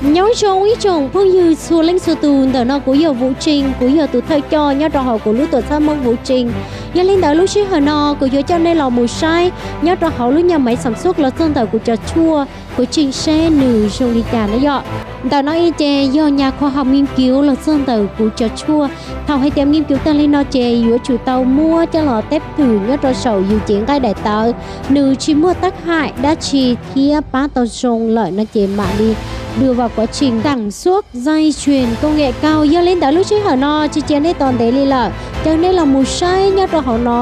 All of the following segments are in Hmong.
Nyob zoo ib tsoom phooj ywg txhua leej txhua tus, ntawm no kuv yog Vuv Tsee, kuv yog tus thawj coj nyob rau hauv kuv lub tuam txhab Hmoob Vuv Tsee. Yog li ntawd lub sij hawm no kuv yuav coj nej los mus saib nyob rau hauv lub nyuag maiv xam xuab los txog ntawm kuv cov tshuaj, kuv tsheej saib nws zoo li cas na yom. Ntawm no ib ces yog nyas khoa hauv mim kiuv los txog ntawm kuv cov tshuaj. Thaum hais tias mim kiuv tag li no ces yuav tsum tau muab coj los teb thwm nyob rau saum yus cev nqaij daim tawv, nws tsis muaj tab haim dab tsi thiab pab tau zoo lawm no ces mam li dua vas kuav tsim xam xuab zai tsuas koob nkem kaug. Yog li ntawd lub sij hawm no tsis cia nej tos ntev li lawm, caw nej los mus saib nyob rau hauv no,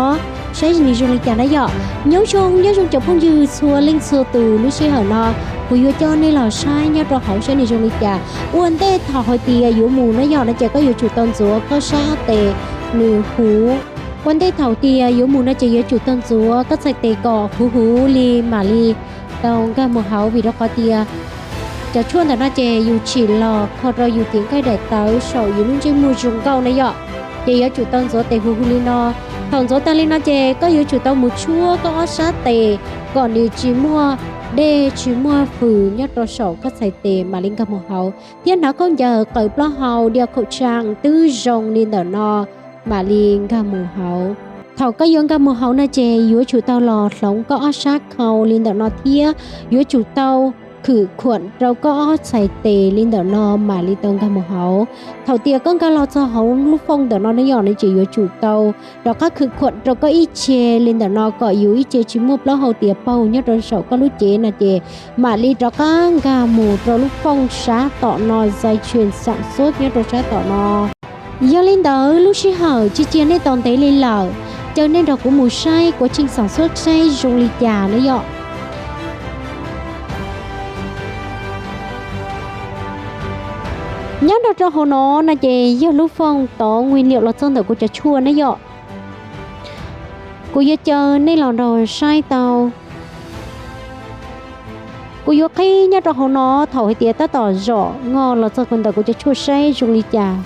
saib nws zoo li cas na yom. Nyob zoo, nyob zoo cov phooj ywg txhua leej txhua tus, lub sij hawm no kuv yuav coj nej los saib nyob rau hauv saib nws zoo li cas. Ua ntej thaum hais tias yuav mus na yom no ces koj yuav tsum tau ntxuav koj sab tes nws huv. Ua ntej thaum tias yuav mus no ces yuav tsum tau ntxuav koj txhais tes kom huv huv li mam li tau nkag mus hauv, vim rau qhov tias cov tshuaj ntawm no ces yus tsim los kho rau yus cev nqaij daim tawv saum yus lub ntsej muag zoo nkauj na yom. Ces yuav tsum tau ntxuav tes huv huv li no. Thaum ntxuav tag li no ces koj yuav tsum tau mus tshuab koj ob sab tes kom nws tsis muaj dej tsis muaj fws nyob rau saum koj txhais tes mam li nkag mus hauv, thiab hnav khaub ncaws qaws plaub hau, dias khaum tshaj twb zoo li ntawm no mam li nkag mus hauv. Thaum koj yuav nkag mus hauv no ces yuav tsum tau los hloov koj ob sab khau li ntawm no thiab yuav tsum tau khwm khuam rau koj ob txhais tes li ntawm no mam li tau nkag mus hauv. Thaum tias koj nkag los txog hauv lub foob ntawm no ne yom ne ces yuav tsum tau rov qab khwm khuam rau koj ib ce li ntawm no kom yus ib ce tsis muaj plaub hau tias paug nyob rau saum koj lub cev no ces mam li rov qab nkag mus rau lub foob sab tom no, zais tshwm xam xuab nyob rau sab tom no. Yog li ntawd lub sij hawm tsis cia nej tos ntev li lawm, caw nej nrog kuv mus saib kuv tsheej xam xuab saib zoo li cas na yom. Nyob nrog rau hauv no no ces yog lub foob tov nqi liam los txog ntawm kuv cov tshuaj na yom. Kuv yuav caw nej los nrog saib tau. Kuv yuav qhib nyob rau hauv no thaum hais tias tab tom zom nqi los txog ntawm kuv cov tshuaj saib zoo li cas.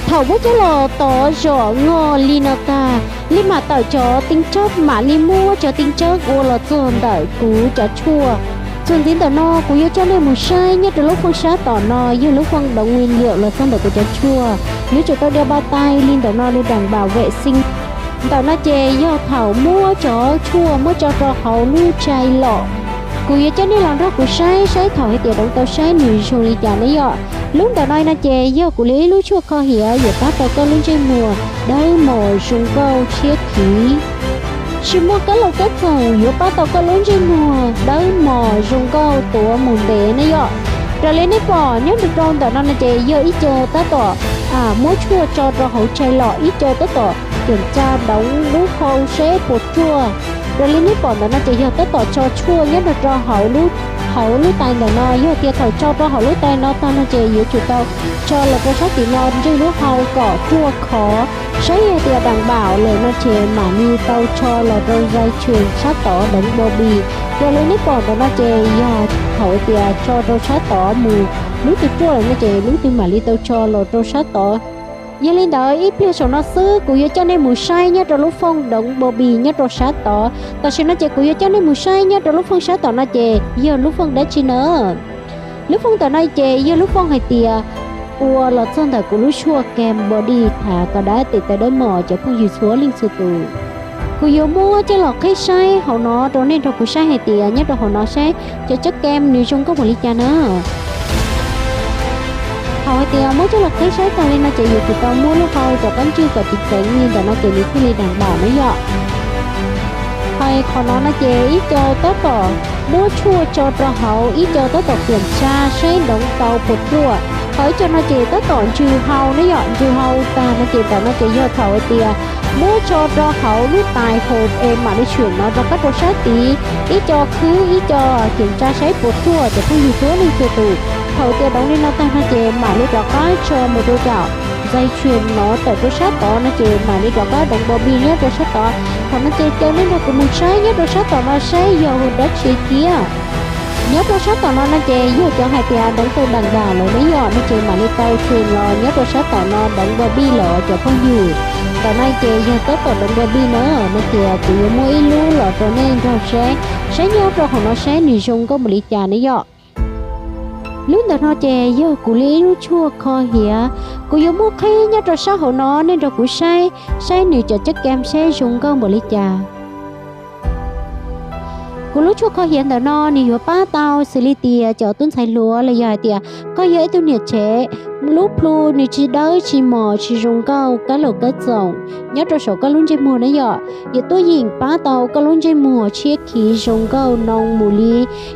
Thaum muab coj los tov zom nqi li no tag, li mam tawm cov teeb tsawb, mam li muab cov teeb tsawb ua los txog ntawm kuv cov tshuaj. Txuas ntxiv ntawm no kuv yuav coj nej mus saib nyob rau lub foob sab tom no yog lub foob doov nqi liam los txog ntawm kuv cov tshuaj. Yuav tsum tau dias npaj tais li ntawm no li daas npam vem xij. Ntawm no ces yog thaum muab cov tshuaj muab tso rau hauv lub tshais los. Kuv yuav coj nej los nrog kuv saib saib thaum hais tias doov tau saib nws zoo li cas ne yom. Lub ntawm no no ces yog kuv li ib lub tshuaj kho hiav yuav pab tau koj lub ntsej muag dawb mos zoo nkauj tshiab khiv. Tsis muaj kab laus kab txoom yuav pab tau koj lub ntsej muag dawb mos zoo nkauj tuav mus ntev ne yom. Raws li nej pom nyob rau ntawm no no ces yog ib co tab tom muab tshuaj tso rau hauv tshais los, ib co tab tom ceem tsa doov lub hau seb puas ruaj. Raws li nej pom ntawm no ces yog tab tom tso tshuaj nyob rau rau hauv lub, hauv lub tais ntawm no. Yog tias thaum tso rau hauv lub tais no tag no ces yuav tsum tau tso los rau sab tim no ntsej lub hau kom ruaj khov. Saib yog tias daas npam lawm no ces mam li tau tso los rau zais tshwm sab tod doov npo npis. Raws li nej pom ntawm no ces yog thaum tias tso rau sab tod mus lub twg ruaj lawm no ces lub twg mam li tau tso los rau sab tod. Yog li ntawd ib pliag saum no xwb kuv yuav coj nej mus saib nyob rau lub foob doov npo npis nyob rau sab tod. Tam sim no ces kuv yuav coj nej mus saib nyob rau lub foob sab tom no ces yog lub foob dab tsi na. Lub foob tom no ces yog lub foob hais tias ua los txog ntawm kuv lub tshuaj Cam Body thav kom dab tes taw dawb mos cov phooj ywg txhua leej txhua tus. Kuv yuav muab coj los qhib saib hauv no rau nej nrog kuv saib hais tias nyob rau hauv no saib cov tsab Cam nws zoo nkauj npaum li cas na. Thaum hais tias muab coj los qhib saib tag li no ces yuav tsum tau muab lub hau rov qab ntswj kom ceev ceev li ntawm no ces nws thiaj li daas npam na yom. Hais qhov no no ces ib co tab tom muab tshuaj tso rau hauv, ib co tab tom ceem tsa saib doov tau puas ruaj. Ho ib co no ces tab tom ntsws hau na yom, ntsws hau tag no ces ntawm no ces yog thaum hais tias muab tso rau hauv lub tais hauv es mam li tshwm no rov qab rau sab tid, ib co khwb ib co ceem tsa saib puas ruaj cov phooj ywg txhua leej txhua tus. Thaum tias doov li no tag no ces mam li rov qab tso mus rau tom zais tshwm no tawm rau sab tod no ces mam li rov qab doov npo npis nyob rau sab tod. Thaum no ces caw nej nrog kuv mus saib nyob rau sab tom no saib yog dab tsi thiab. Nyob rau sab tom no no ces yog cov hais tias doov tau daas npam lawm ne yom no ces mam li tau tshwm los nyob rau sab tom no doov npo npis lawm cov phooj ywg. Tom no ces yog tab tom doov npo npis na, no ces kuv yuav muab ib lub los rau nej nrog saib, saib nyob rau hauv no saib nws zoo nkauj npaum li cas ne yom. Lub ntawm no ces yog kuv li ib lub tshuaj kho hiav, kuv yuav muab qhib nyob rau sab hauv no nej nrog kuv saib, saib nws cov tsab kam seb zoo nkauj npaum li cas. Kuv lub tshuaj kho hiav ntawm no nws yuav pab tau xws li tias cov tub ntxhais hluas los yog hais tias koj yog ib tug niam tsev, lub plhu nws tsis dawb tsis mos tsis zoo nkauj kab laum kab txoom nyob rau saum koj lub ntsej muag na yom, yuav tuaj yeem pab tau koj lub ntsej muag tshiab khiv zoo nkauj noo mus li.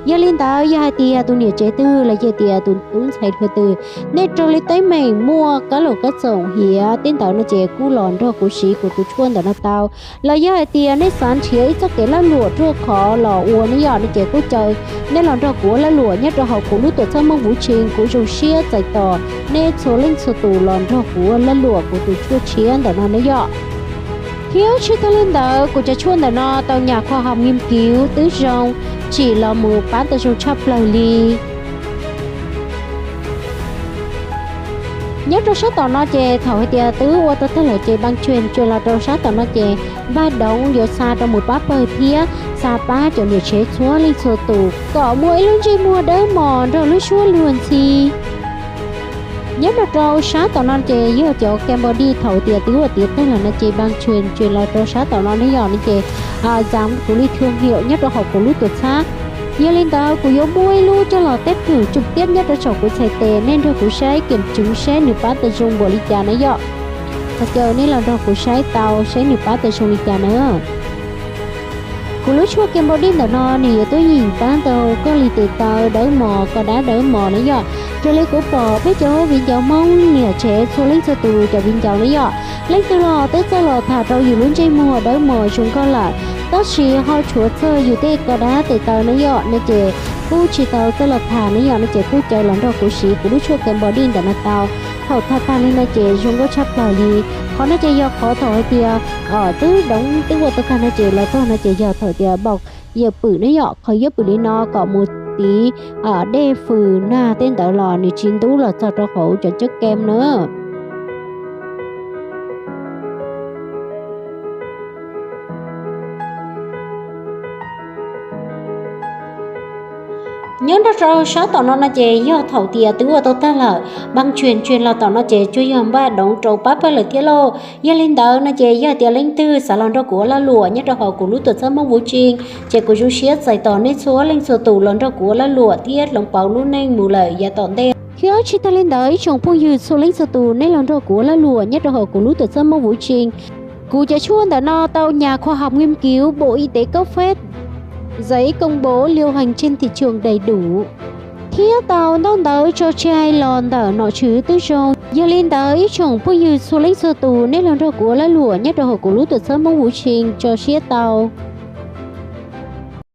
Yog li ntawd yog hais tias tus niam tsev twg los yog tias tus tub ntxhais hluas twg, nej raug li teeb meem muaj kab laum kab txoom hiav tej ntawd no ces kuj los nrog kuv siv kuv tus tshuaj ntawm no tau. Los yog hais tias nej xav nrhiav ib txoj kev lag luam ruaj khov los ua ne yom, no ces kuj caw nej los nrog kuv ua lag luam nyob rau hauv kuv lub tuam txhab Hmoob Vuv Tsheej, kuv zoo siab txais tos nej txhua leej txhua tus los nrog kuv ua lag luam kuv tus tshuaj tshiab ntawm no ne yom. Thiab tsis tag li ntawd kuv cov tshuaj ntawm no tau nyas khoa học nghiên cứu twb zoo, tsim los mus pab tau zoo tshaj plaws li. Nyob rau sab tom no ces thaum hais tias twb ua tau tag lawm ces npaj tsuas tsuas los rau sab tom no ces npaj doov yuav xa rau mus pab pawg thiab xa pab cov niam tsev txhua leej txhua tus kom muaj ib lub ntsej muag dawb mos nrog lub suab luag ntxhi. Nyob rau sab tom no ces yog cov kem body thaum tias twb ua tiav tag lawm no ces npaj tsuas tsuas los rau sab tom no ne yom, no ces zam kuv li thua hiaum nyob rau hauv kuv lub tuam txhab. Yog li ntawd kuv yuav muab ib lub coj los test thử trực tiếp nyob rau saum kuv txhais tes, nej nrog kuv saib kiểm chứng saib nws pab tau zoo npaum li cas na yom. Thov caw nej los nrog kuv saib tau saib nws pab tau zoo li cas na. Kuv lub tshuaj kem body ntawm no nws yuav tuaj yeem pab tau koj li tes taw dawb mos, koj dab dawb mos na yom. Raws li kuv pom peb cov viv ncaus Hmoob niam tsev txhua leej txhua tus cov viv ncaus na yom, leej twg los twb txawj los tham rau yus lub ntsej muag dawb mos zoo nkauj lawm, tab sis ho tshuav txog yus tej koj dab tes taw na yom, no ces kuj tsis tau txawj los tham na yom, no ces kuj caw los nrog kuv siv kuv lub tshuaj kem body ntawm no tau. Thaum tham tag li no ces zoo nkauj tshaj plaws li. Qhov no ces yog qhov thaum hais tias twb doov twb ua tau tag no ces los txog no ces yog thaum tias npaum yawm pwm na yom, qhov yawm pwm li no kom mus tiv dej fws nag tej ntawd los nws tsis ntub los txog rau hauv cov tsab kem na. Nyob nrog rau sab tom no no ces yog thaum tias twb ua tau tag lawm, npaj tsuas tsuas los tom no ces tsuas yog npaj doov rau pab pawg lawm thiab lauj. Yog li ntawd no ces yog tias leej twg xav los nrog kuv ua lag luam nyob rau hauv kuv lub tuam txhab Hmoob Vuv Tsheej ces kuv zoo siab txais tos nej txhua leej txhua tus los nrog kuv ua lag luam thiab hloov pauv lub neej mus lawm yav tom ntej. Thiab tsis tag li ntawd ib tsoom phooj ywg txhua leej txhua tus nej los nrog kuv ua lag luam nyob rau hauv kuv lub tuam txhab Hmoob Vuv Tsheej. Kuv cov tshuaj ntawm no tau nhà khoa học nghiên cứu Bộ Y tế cấp phép, giấy công bố lưu hành trên thị trường đầy đủ, thiab tau ntaub ntawv tso tseg los ntawm nom tswv twb zoo. Yog li ntawd ib tsoom phooj ywg txhua leej txhua tus nej los nrog kuv ua lag luam nyob rau hauv kuv lub tuam txhab Hmoob Vuv Tsheej tso siab tau.